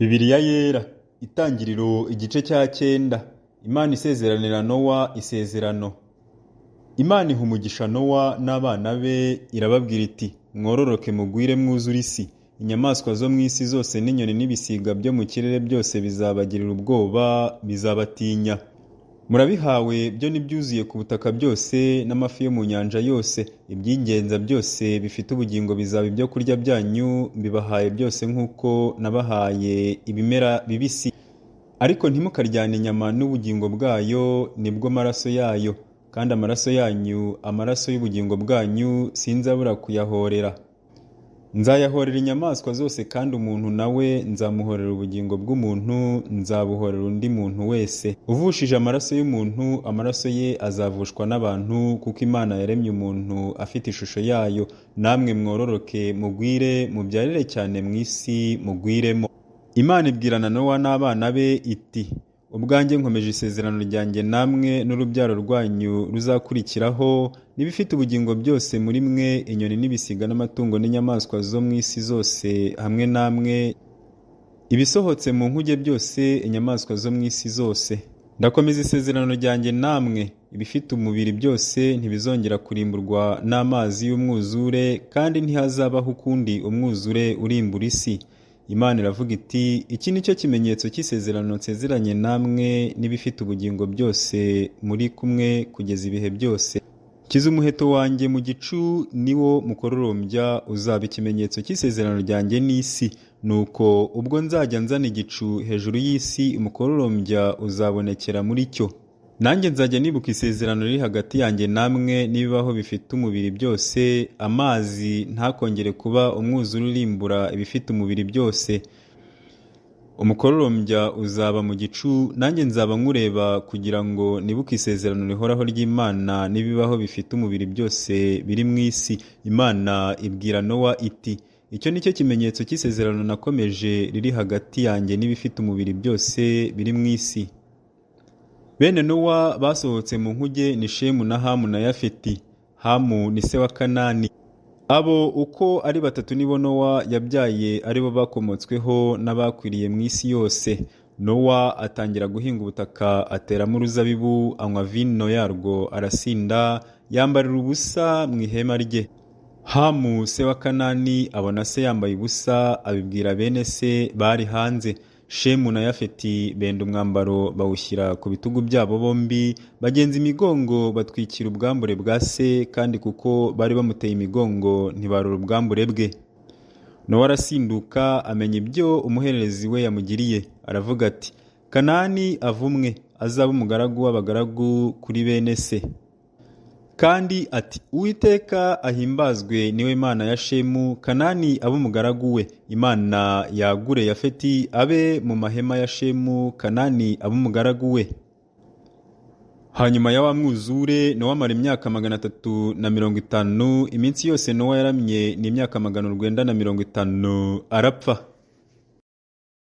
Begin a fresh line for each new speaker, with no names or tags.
Bibiliya Yera, Itangiriro igice cya cyenda. Imana isezeranira Nowa isezerano. Imana iha umugisha Nowa n'abana be, irababwira iti: "Mwororoke mugwire mwuzure isi. Inyamaswa zo mu isi zose n'inyoni n'ibisiga byo mu kirere byose bizabagirira ubwoba, bizabatinya. Murabihawe byo n'ibyuzuye ku butaka byose n'amafi yo mu nyanja yose. Ibyingenza byose bifite ubugingo bizaba ibyokurya byanyu, mbibahaye byose nk'uko nabahaye ibimera bibisi. Ariko ntimukaryane inyama n'ubugingo bwayo, nibwo maraso yayo. Kandi amaraso yanyu, amaraso y'ubugingo bwanyu, sinzabura kuyahorera. Nzayahorera inyamaswa zose kandi umuntu nawe nzamuhorera ubugingo bw'umuntu, nzabuhorera undi muntu wese. Uvushije amaraso y'umuntu, amaraso ye azavushwa n'abantu, kuko Imana yaremye umuntu afite ishusho yayo. Namwe mwororoke mugwire, mubyarire cyane mu isi mugwiremo." Imana ibwirana Nowa n'abana be iti: "Ubwanjye nkomeje isezerano ryanjye namwe n'urubyaro rwanyu ruzakurikiraho, n'ibifite ubugingo byose muri mwe, inyoni n'ibisiga n'amatungo n'inyamaswa zo mu isi zose hamwe namwe, ibisohotse mu nkuge byose, inyamaswa zo mu isi zose. Ndakomeza isezerano ryanjye namwe, ibifite umubiri byose ntibizongera kurimburwa n'amazi y'umwuzure, kandi ntihazabaho ukundi umwuzure urimbura isi." Imana iravuga iti: "Iki ni cyo kimenyetso cy'isezerano nsezeranye namwe n'ibifite ubugingo byose muri kumwe kugeza ibihe byose. Nshyize umuheto wanjye mu gicu, ni wo mukororombya uzaba ikimenyetso cy'isezerano ryanjye n'isi. Nuko ubwo nzajya nzana igicu hejuru y'isi, umukororombya uzabonekera muri cyo. Nanjye nzajya nibuka isezerano riri hagati yanjye namwe n'ibibaho bifite umubiri byose, amazi ntakongere kuba umwuzure urimbura ibifite umubiri byose. Umukororombya uzaba mu gicu, nanjye nzaba nkureba kugira ngo nibuke isezerano rihoraho ry'Imana n'ibibaho bifite umubiri byose biri mu isi." Imana ibwira Nowa iti: "Icyo ni cyo kimenyetso cy'isezerano nakomeje riri hagati yanjye n'ibifite umubiri byose biri mu isi." Bene Nowa basohotse mu nkuge ni Shemu na Hamu na Yafeti. Hamu ni se wa Kanani. Abo uko ari batatu nibo Nowa yabyaye, aribo bakomotsweho n'abakwiriye mu isi yose. Nowa atangira guhinga ubutaka, ateramo uruzabibu, anywa vino yarwo arasinda, yambarira ubusa mu ihema rye. Hamu se wa Kanani abona se yambaye ubusa, abibwira bene se bari hanze. Shemu na Yafeti benda umwambaro bawushyira ku bitugu byabo bombi, bagenza imigongo batwikira ubwambure bwa se, kandi kuko bari bamuteye imigongo ntibarora ubwambure bwe. Nowa arasinduka amenya ibyo umuhererezi we yamugiriye, aravuga ati: "Kanani avumwe, azabe umugaragu w'abagaragu kuri bene se." Kandi ati: "Uwiteka ahimbazwe, niwe Mana ya Shemu, Kanani abe umugaragu we. Imana yagure Yafeti abe mu mahema ya Shemu, Kanani abe umugaragu we." Hanyuma ya wa mwuzure, Nowa amara imyaka 350, iminsi yose Nowa yaramye ni imyaka 950, arapfa.